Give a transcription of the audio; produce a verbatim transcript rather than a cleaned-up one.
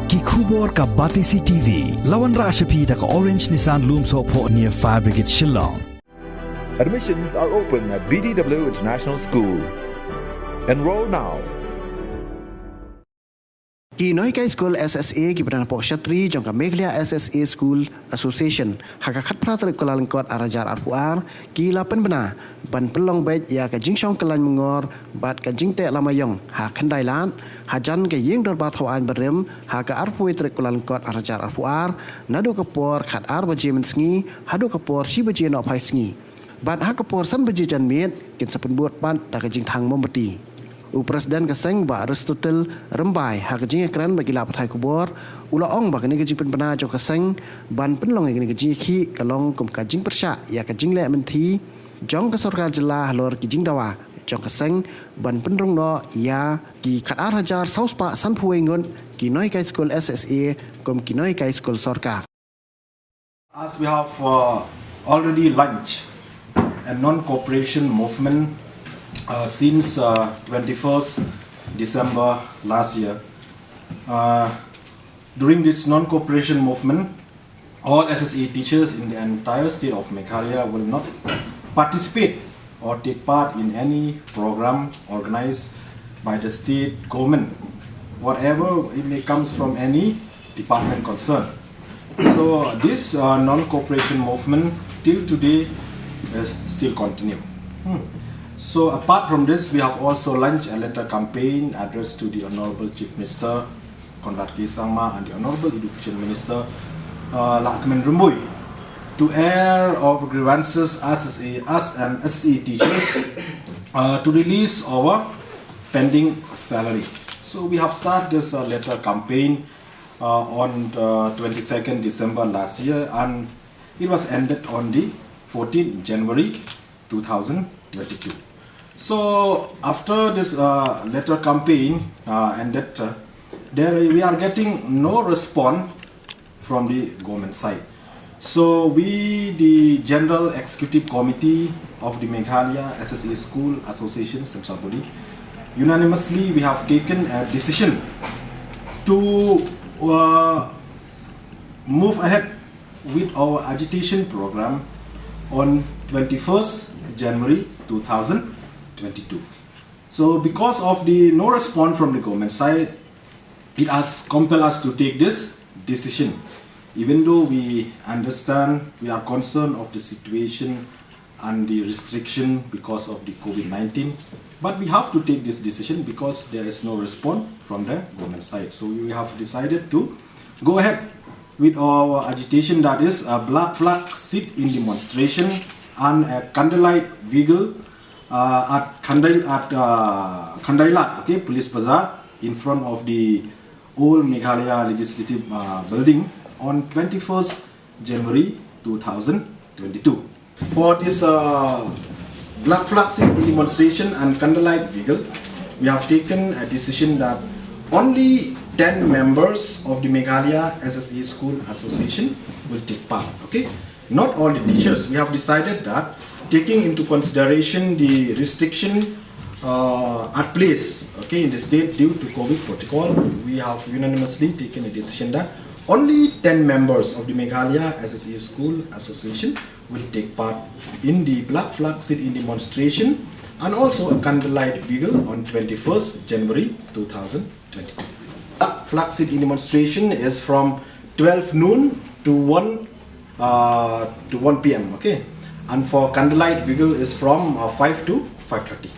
Ki khubor ka Batesi T V. La wanrah sha phi da ka Orange Nissan Lumsohphoh near Fire Brigade Shillong. Admissions are open at B D W International School. Enroll now. Ki Nonghikai Skul S S A kiba don hapoh Shatri jong ka Meghalaya S S A School Association ha ka khatphra tarik Kyllalyngkot ar hajar arphew ar ki la pynbna ban pynlong beit ïa ka jingshong kyllain myngor bad ka jingteh lama ïong ha Khyndailad hajan ka Ïing Dorbar Thawaiñ barim ha ka arphew wei tarik Kyllalyngkot ar hajar arphew ar naduh ka por khatar baje mynsngi haduh ka por shi baje nohphai sngi. Bad ha ka por san baje janmiet kin sa pynbud pat da ka jingthang mombati. U President ka seng Bah Aristotle Rymbai ha ka jingïakren bad ki lad pathai khubor u la ong ba kane ka jingpynbna jong ka seng ban pynlong ïa kane ka jingïakhih ka long kum ka jingpyrshah ïa ka jingleh mynthi jong ka sorkar jylla halor ki jingdawa jong ka seng ban pynrung noh ïa ki khatar hajar saw spah sanphew wei ngut ki nonghikai skul S S A kum ki nonghikai skul sorkar. As we have uh, already launched a non-cooperation movement uh, since uh, twenty-first December last year. Uh, during this non-cooperation movement, all S S A teachers in the entire state of Meghalaya will not participate or take part in any program organized by the state government, whatever it may comes from any department concerned. So this uh, non-cooperation movement till today is still continue. Hmm. So apart from this, we have also launched a letter campaign addressed to the Honorable Chief Minister Conrad K Sangma and the Honorable Education Minister uh, Lahkmen Rymbui to air our grievances as S A, as an S S A teachers uh, to release our pending salary. So we have started this uh, letter campaign uh, on uh, twenty-second December last year, and it was ended on the fourteenth January two thousand twenty-two. So after this uh, letter campaign uh, ended, uh, there we are getting no response from the government side. So we, the General Executive Committee of the Meghalaya S S A School Association Central Body, unanimously we have taken a decision to uh, move ahead with our agitation program on twenty-first January two thousand twenty-two. So because of the no response from the government side, it has compelled us to take this decision. Even though we understand, we are concerned of the situation and the restriction because of the COVID nineteen, but we have to take this decision because there is no response from the government side. So we have decided to go ahead with our agitation, that is a black flag sit-in demonstration and a candlelight vigil uh, at, Kandai, at uh, Kandailat, okay, Police Bazaar, in front of the old Meghalaya Legislative uh, Building on twenty-first January two thousand twenty-two. For this uh, black flag sit-in demonstration and candlelight vigil, we have taken a decision that only ten members of the Meghalaya S S A School Association will take part. Okay, not all the teachers. We have decided that, taking into consideration the restriction uh, at place, okay, in the state due to COVID protocol, we have unanimously taken a decision that only ten members of the Meghalaya S S A School Association will take part in the black flag sit-in demonstration and also a candlelight vigil on twenty-first January two thousand twenty-two. Black flag sit-in demonstration is from twelve noon to one uh, to one p m. Okay, and for candlelight vigil is from uh, five to five thirty.